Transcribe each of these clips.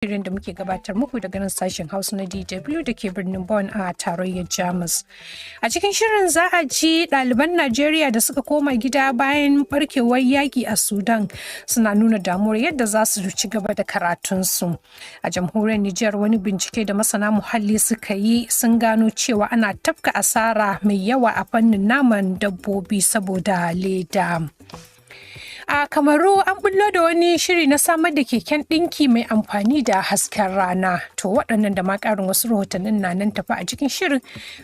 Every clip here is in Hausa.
shirye-shiryen da muke gabatar muku daga nan sashen Hausa na DW da ke birnin Bonn a tarayyar Jamus. A cikin shirin za a ji ɗaliban Najeriya da suka koma gida bayan barkewar yaƙi a Sudan suna nuna damuwar yadda za su ci gaba da karatunsu. A jamhuriyar Nijar, wani bincike da masana muhalli suka yi sun gano cewa ana tafka asara mai yawa a fannin naman dabbobi saboda leda. A Kamaru, an bullo da wani shiri na samar da keken ɗinki mai amfani da hasken rana. To, waɗannan da ma ƙarin wasu rahotannin na nan tafi a cikin shirin,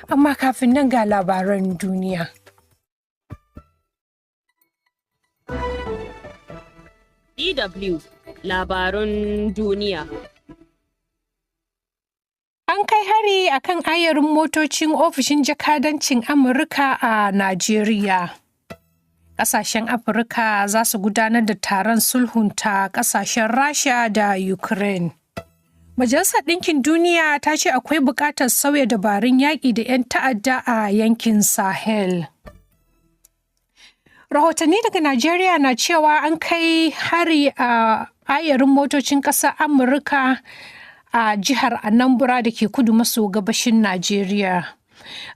amma kafin nan ga labaran duniya. DW, labarun duniya. An kai hari a kan ayarin motocin ofishin jakadancin Amurka a Najeriya. Ƙasashen Afirka za su gudanar da taron sulhunta ƙasashen Rasha da Ukraine. Majalisar Ɗinkin Duniya ta ce akwai buƙatar sauya dabarun yaƙi da 'yan ta'adda a yankin Sahel. Rahotanni daga Najeriya na cewa an kai hari a ayarin motocin ƙasar Amurka a jihar Anambra da ke kudu maso gabashin Najeriya.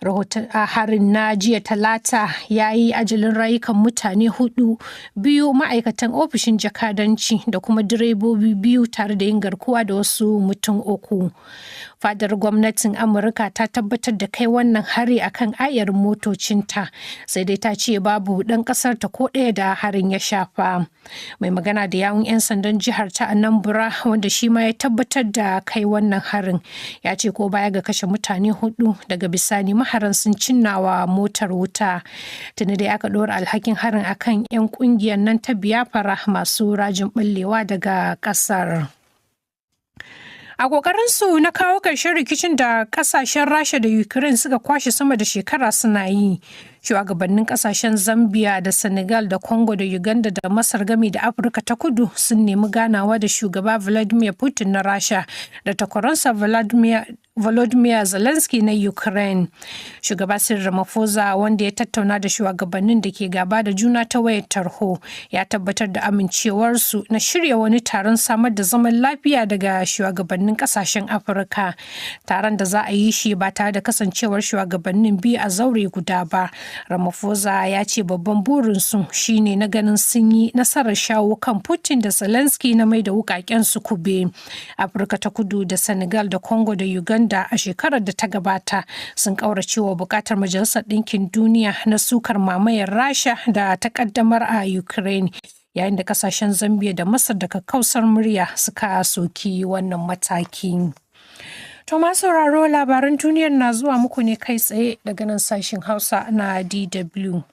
Rahoton harin na jiya Talata ya yi ajalin rayukan mutane hudu, biyu ma'aikatan ofishin jakadanci da kuma direbobi biyu, tare da yin garkuwa da wasu mutum uku. Fadar gwamnatin Amurka ta tabbatar da kai wannan hari akan ayarin motocinta, sai dai ta ce babu ɗan ƙasar ta ko ɗaya da harin ya shafa. Mai magana da yawun 'yan sandan jihar ta Anambra, wanda shi ma ya tabbatar da kai wannan harin, ya ce ko baya ga kashe mutane hudu, daga bisani maharan sun cinnawa motar wuta. Tuni dai aka ɗora alhakin harin akan 'yan ƙungiyar nan ta Biafra masu rajin ɓallewa daga ƙasar. A su na kawo ƙarshen rikicin da ƙasashen Rasha da Ukraine suka kwashe sama da shekara suna yi, shugabannin ƙasashen Zambia da Senegal da Congo da Uganda da Masar gami da Afirka ta Kudu sun nemi ganawa da shugaba Vladimir Putin na Rasha da takwaransa Volodymyr Zelensky na Ukraine. Shugaba Cyril Ramaphosa, wanda ya tattauna da shugabannin da ke gaba da juna ta wayar tarho, ya tabbatar da amincewarsu na shirya wani taron samar da zaman lafiya daga shugabannin kasashen Afirka. Taron da za a yi shi ba tare da kasancewar shugabannin biyu a zaure guda ba. Ramaphosa ya ce babban burinsu shine na ganin sun yi nasarar shawo kan Putin da Zelensky na mai da wukaken su kube. Afirka ta Kudu da Senegal da Congo da Uganda a shekarar da ta gabata sun kauracewa bukatar Majalisar Ɗinkin Duniya na sukar mamayar Rasha da ta kaddamar a Ukraine, yayin da kasashen Zambia da Masar da kakkausar murya suka soki wannan mataki. To, masu sauraro, labaran duniyar na zuwa muku ne kai tsaye daga nan sashen Hausa na DW.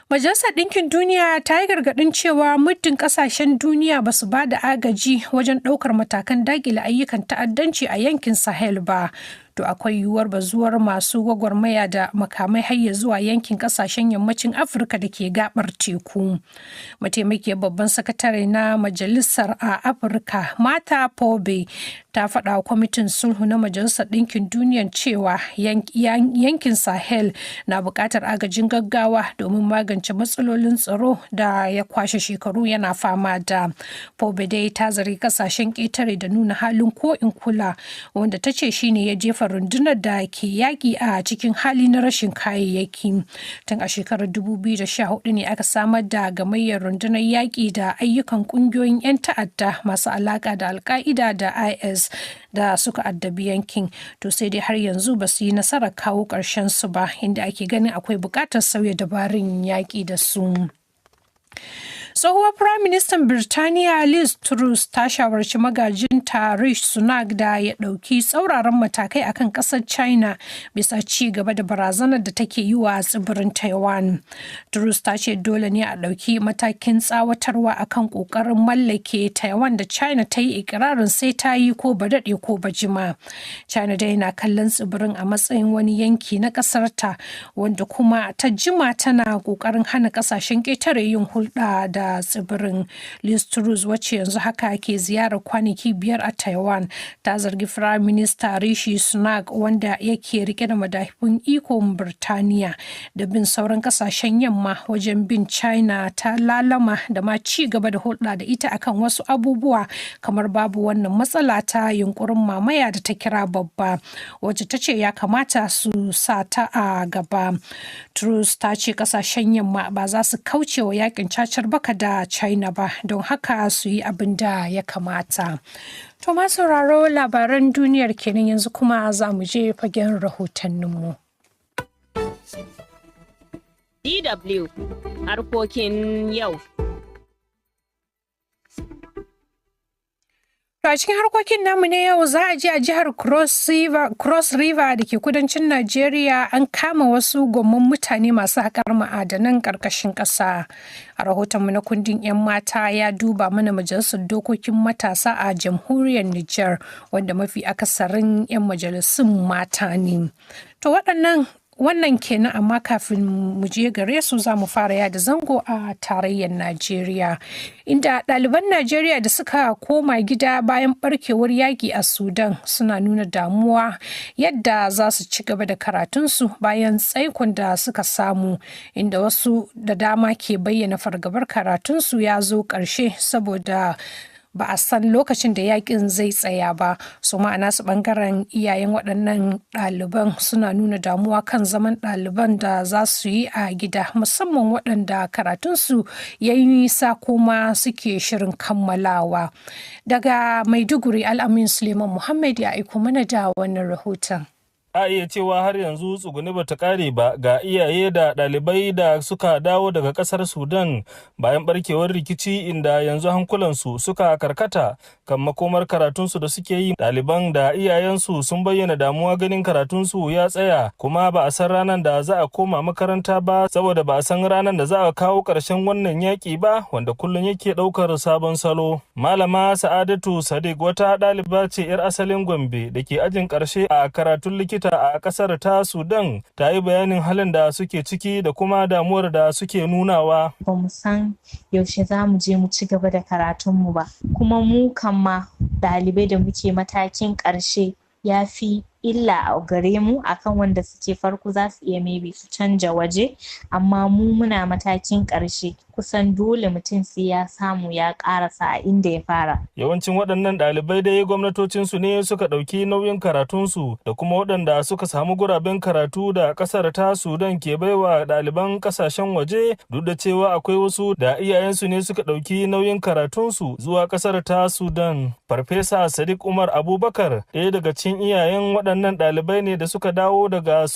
Majalisar Ɗinkin Duniya ta yi gargaɗin cewa muddin ƙasashen duniya ba su ba da agaji wajen ɗaukar matakan daƙile ayyukan ta'addanci a yankin Sahel ba, to akwai yiwuwar bazuwar masu gwagwarmaya da makamai har ya zuwa yankin ƙasashen yammacin Afirka da ke gabar teku. Mataimakiyar babban sakatare na Majalisar a Afirka, Martha Pobee, ta faɗa wa kwamitin sulhu na Majalisar Ɗinkin Duniya cewa yankin Sahel na buƙatar agajin gaggawa domin magance matsalolin tsaro da ya kwashe shekaru yana fama da. Pobee dai ta zargi kasashen ƙetare da nuna halin ko in kula, wanda ta ce shine ya jefa rundunar da ke yaƙi a cikin hali na rashin kayayyaki. Tun a shekarar 2014 ne aka samar da gamayyar rundunar yaƙi da ayyukan ƙungiyoyin 'yan ta'adda masu alaƙa da Alka'ida da IS da suka addabi yankin. To, sai dai har yanzu ba su yi nasarar kawo ƙarshen su ba, inda ake ganin akwai buƙatar sauya dabarun yaƙi da su. Tsohuwar Firaministan Birtaniya Liz Truss ta shawarci magajinta Rishi Sunak da ya ɗauki tsauraran matakai akan ƙasar China bisa ci gaba da barazanar da take yi wa tsibirin Taiwan. Truss ta ce dole ne a ɗauki matakin tsawatarwa akan ƙoƙarin mallake Taiwan da China ta yi ikirarin sai ta yi, ko ba daɗe ko ba jima. China dai na kallon tsibirin a matsayin wani yanki na ƙasarta, wanda kuma ta jima tana ƙoƙarin hana ƙasashen ƙetare yin hulɗa da da tsibirin. Liz Truss, wacce yanzu haka ke ziyarar kwanaki 5 a Taiwan, ta zargi Firayim Minista Rishi Sunak, wanda yake rike da madafun ikon Birtaniya, da bin sauran kasashen yamma wajen bin China ta lalama da ma ci gaba da hulɗa da ita akan wasu abubuwa kamar babu wannan matsala ta yunkurin mamaya da ta kira babba, wacce ta ce ya kamata su sa ta a gaba. Truss ta ce kasashen yamma ba za su kauce wa yakin cacar baka da China ba, don haka su yi abin da ya kamata. To ma sauraro, labaran duniyar kenan, yanzu kuma za mu je fagen rahotanninmu. DW harkokin yau. To a cikin harkokin namu ne yau za a je a jihar Cross River da ke kudancin Najeriya, an kama wasu gomman mutane masu haƙar ma'adanan ƙarƙashin ƙasa. A rahotonmu na kundin 'yan mata ya duba mana majalisar dokokin matasa a jamhuriyar Nijar, wanda mafi akasarin 'yan majalisun mata ne. To waɗannan wannan kenan, amma kafin mu je gare su, za mu fara yada zango a tarayyar Najeriya, inda ɗaliban Najeriya da suka koma gida bayan barkewar yaƙi a Sudan suna nuna damuwa yadda za su ci gaba da karatunsu bayan tsaikon da suka samu, inda wasu da dama ke bayyana fargabar karatunsu ya zo ƙarshe saboda ba a san lokacin da yakin zai tsaya ba. Su ma'ana su bangaren iyayen waɗannan ɗaliban suna nuna damuwa kan zaman ɗaliban da za su yi a gida, musamman waɗanda karatunsu ya yi nisa kuma suke shirin kammalawa. Daga Maiduguri, Al'amin Suleiman Muhammad ya aiko mana da wannan rahoton. A iya cewa har yanzu tsuguni bata kare ba ga iyaye da ɗalibai da suka dawo daga ƙasar Sudan bayan barkewar rikici, inda yanzu hankulansu suka karkata kan makomar karatunsu da suke yi. Ɗaliban da iyayensu sun bayyana damuwa ganin karatunsu ya tsaya, kuma ba a san ranar da za a koma makaranta ba, saboda ba a san ranar da za a kawo ƙarshen wannan yaƙi ba, wanda kullum yake ɗaukar sabon salo. Malama Sa'adatu Sadiq wata ɗaliba ce 'yar asalin Gombe da ke ajin ƙarshe a karatun likita a kasar ta Sudan, ta yi bayanin halin da suke ciki da kuma damuwar da suke nunawa. Ba mu san yaushe za mu je mu ci gaba da karatunmu ba. Kuma mu kan ma ɗalibai da muke matakin ƙarshe ya fi illa a gare mu akan wanda suke farko, za su iya maybe su canja waje, amma mu muna matakin ƙarshe, kusan dole mutum sai ya samu ya ƙarasa a inda ya fara. Yawancin waɗannan ɗalibai dai gwamnatocinsu ne suka ɗauki nauyin karatunsu, da kuma waɗanda suka samu guraben karatu da ƙasar ta Sudan ke baiwa ɗaliban ƙasashen waje, duk da cewa akwai wasu da iyayensu ne suka ɗauki nauyin karatunsu zuwa ƙasar ta Sudan. Farfesa Sadiq Umar Abubakar ɗaya daga cikin iyayen waɗannan ɗalibai ne da suka dawo daga